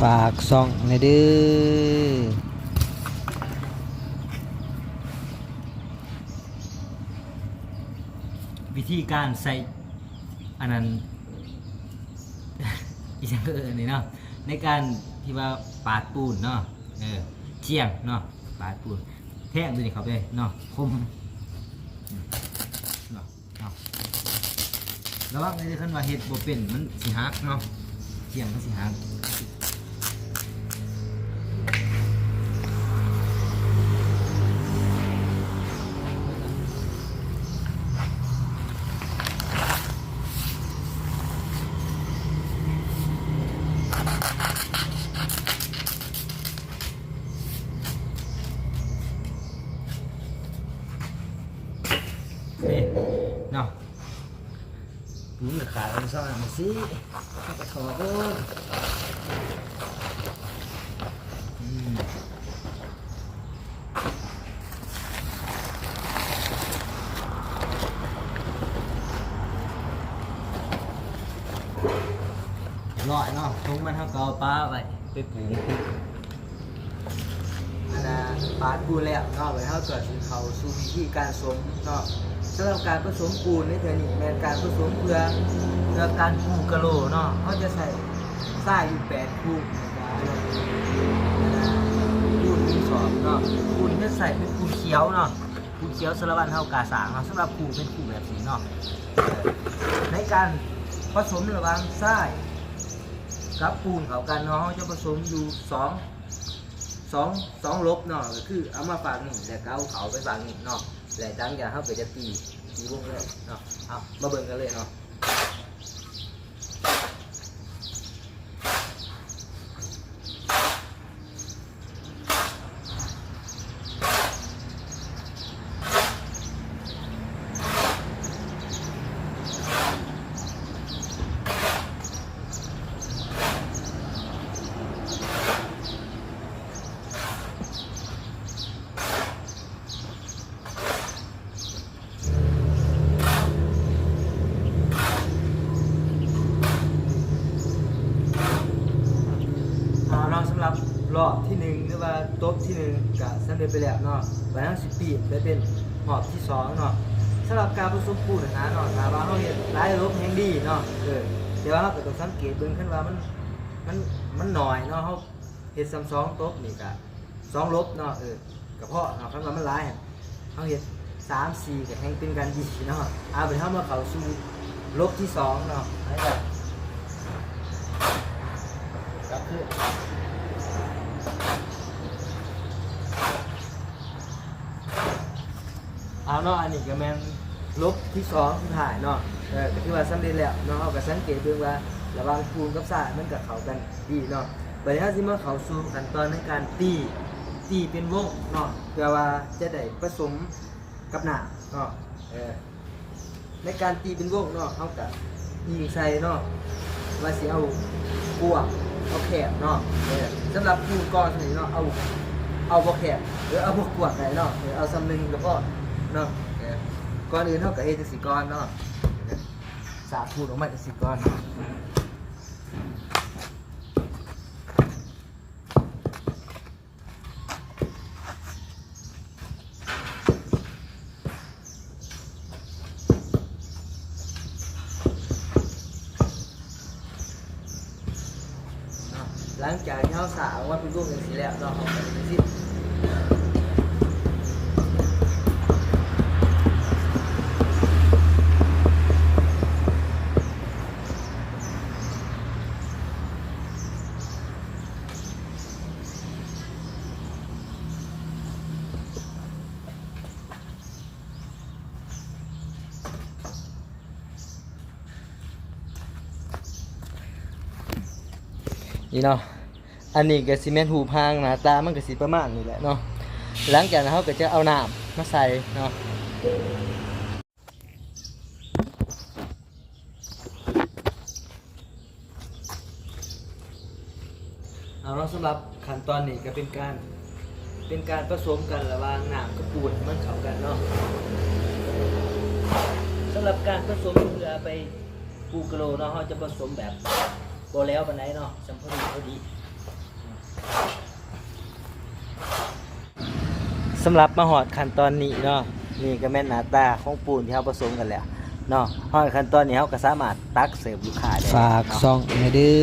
ຝາກຊ່ອງແດ່ເດີ້. ວິທີການໃສ່ອັນນັ້ນ ອີ່ຫຍັງເອີ້ນນີ້ເນາະ ໃນການທີ່ວ່າປາດປູນເນາະ ເອີ ຈຽງເນາະ ປາດປູນ ແທງຕົວນີ້ເຂົ້າໄປເນາະ ຄົມເນາະ. ເອົາ ລະວັງເດີ ຄັນວ່າເຮັດບໍ່ເປັນ ມັນຊິຫັກເນາະ ຈຽງມັນຊິຫັກ. ນີ້ເນາະ ມັນຂາດອັນສອງອັນຊີ້ ເຮົາກະຖອກເບິ່ງ ອືມ ຮຽບຮ້ອຍເນາະ ຖົງມັນເຮົາກະເອົາປະໄວ້ ໄປປູນ ອັນນ່າ ປາດປູນແລ້ວເນາະ ບາດນີ້ເຮົາກະຊິເຂົ້າສູ່ວິທີການສົມເນາະ. ສຳລັບການປະສົມປູນໃນເທື່ອນີ້ແມ່ນການປະສົມເພື່ອ ເພື່ອການປູກະໂຫຼເນາະ ເຮົາຈະໃຊ້ຊາຍຢູ່ແປດຄູ່ ແລ້ວກະອັນນັ້ນ ປູນໜຶ່ງສອບເນາະ ປູນຈະໃຊ້ເປັນປູນຂຽວເນາະ ປູນຂຽວສາລະວັນເຮົາກະສ້າງເນາະ ສຳລັບຄູ່ເປັນຄູ່ແບບນີ້ເນາະ. ໃນການປະສົມລະຫວ່າງຊາຍກັບປູນເຂົ້າກັນເນາະ ເຮົາຈະປະສົມຢູ່ສອງ ສອງ ສອງລົບເນາະ ກະຄືເອົາມາຟາກນີ້ ແລ້ວກະເອົາເຂົ້າໄປຟາກນີ້ເນາະ ແລ້ວຫຼັງຈາກເຮົາກະຈະຕີ ຕີວົງເລີຍເນາະ. ເອົາ ມາເບິ່ງກັນເລີຍເນາະ. ເອົາເນາະ ສຳລັບລອບທີໜຶ່ງ ຫຼືວ່າຕົບທີໜຶ່ງກະສຳເລັດໄປແລ້ວເນາະ ບາດນີ້ເຮົາຊິປີ້ນໄປເປັນຮອບທີສອງເນາະ. ສຳລັບການປະສົມປູນຫັ້ນນະເນາະ ຖ້າວ່າເຮົາເຮັດຫຼາຍລົບແຮ່ງດີເນາະ ເອີ ແຕ່ວ່າເຮົາກະຕ້ອງສັງເກດເບິ່ງ ຄັນວ່າມັນ ມັນ ມັນໜ້ອຍເນາະ ເຮົາ ເຮັດຊ່ຳສອງຕົບນີ້ກະສອງລົບເນາະ ເອີ ກະພໍເນາະ ຄັນວ່າມັນຫຼາຍຫັ້ນ ເຮົາເຮັດສາມ ສີ່ກະແຮ່ງເປັນການດີເນາະ. ເອົາ ບາດນີ້ເຮົາມາເຂົ້າສູ່ລົບທີສອງເນາະ ແລ້ວກະກັບຄືນ. ເອົາເນາະ ອັນນີ້ກະແມ່ນລົບທີສອງສຸດທ້າຍເນາະ ເອີ ກະຖືວ່າສຳເລັດແລ້ວເນາະ. ເຮົາກະສັງເກດເບິ່ງວ່າລະຫວ່າງປູນກັບຊາຍມັນກະເຂົ້າກັນດີເນາະ. ບາດນີ້ເຮົາຊິມາເຂົ້າສູ່ຂັ້ນຕອນໃນການຕີ ຕີເປັນວົງເນາະ ເພື່ອວ່າຈະໄດ້ປະສົມກັບນ້ຳເນາະ ເອີ. ໃນການຕີເປັນວົງເນາະ ເຮົາກະອີງໃສ່ເນາະ ວ່າຊິເອົາກວ້າງ ເອົາແຄບເນາະ ເອີ. ສຳລັບປູນກ້ອນນີ້ເນາະ ເອົາ ເອົາບໍ່ແຄບ ຫຼືເອົາບໍ່ກວ້າງກະໄດ້ເນາະ ເອີ ເອົາຊ່ຳໜຶ່ງກະພໍເນາະ ເອີ. ກ່ອນອື່ນເຮົາກະເຮັດຈັ່ງຊີ້ກ່ອນເນາະ ສາກປູນອອກມາຈັ່ງຊີ້ກ່ອນ. ຫຼັງຈາກທີ່ເຮົາສາກອອກມາເປັນວົງຈັ່ງຊີ້ແລ້ວເນາະ ເຮົາກະຊິ ນີ້ເນາະ ອັນນີ້ກະຊິແມ່ນຮູບຮ່າງ ໜ້າຕາມັນກະຊິປະມານນີ້ແຫຼະເນາະ. ຫຼັງຈາກນັ້ນເຮົາກະຈະເອົານ້ຳມາໃສ່ເນາະ. ເອົາເນາະ ສຳລັບຂັ້ນຕອນນີ້ກະເປັນການ ເປັນການປະສົມກັນລະຫວ່າງນ້ຳກັບປູນໃຫ້ມັນເຂົ້າກັນເນາະ. ສຳລັບການປະສົມເພື່ອໄປປູກະໂຫຼເນາະ ເຮົາຈະປະສົມແບບບໍ່ແຫຼວປານໃດເນາະ ຊ່ຳພໍດີພໍດີ. ສຳລັບມາຮອດຂັ້ນຕອນນີ້ເນາະ ນີ້ກໍແມ່ນໜ້າຕາຂອງປູນທີ່ເຮົາປະສົມກັນແລ້ວເນາະ. ຮອດຂັ້ນຕອນນີ້ເຮົາກໍສາມາດຕັກເສີບລູກຄ້າໄດ້ ຝາກ ເນາະ ຊ່ອງແດ່ເດີ.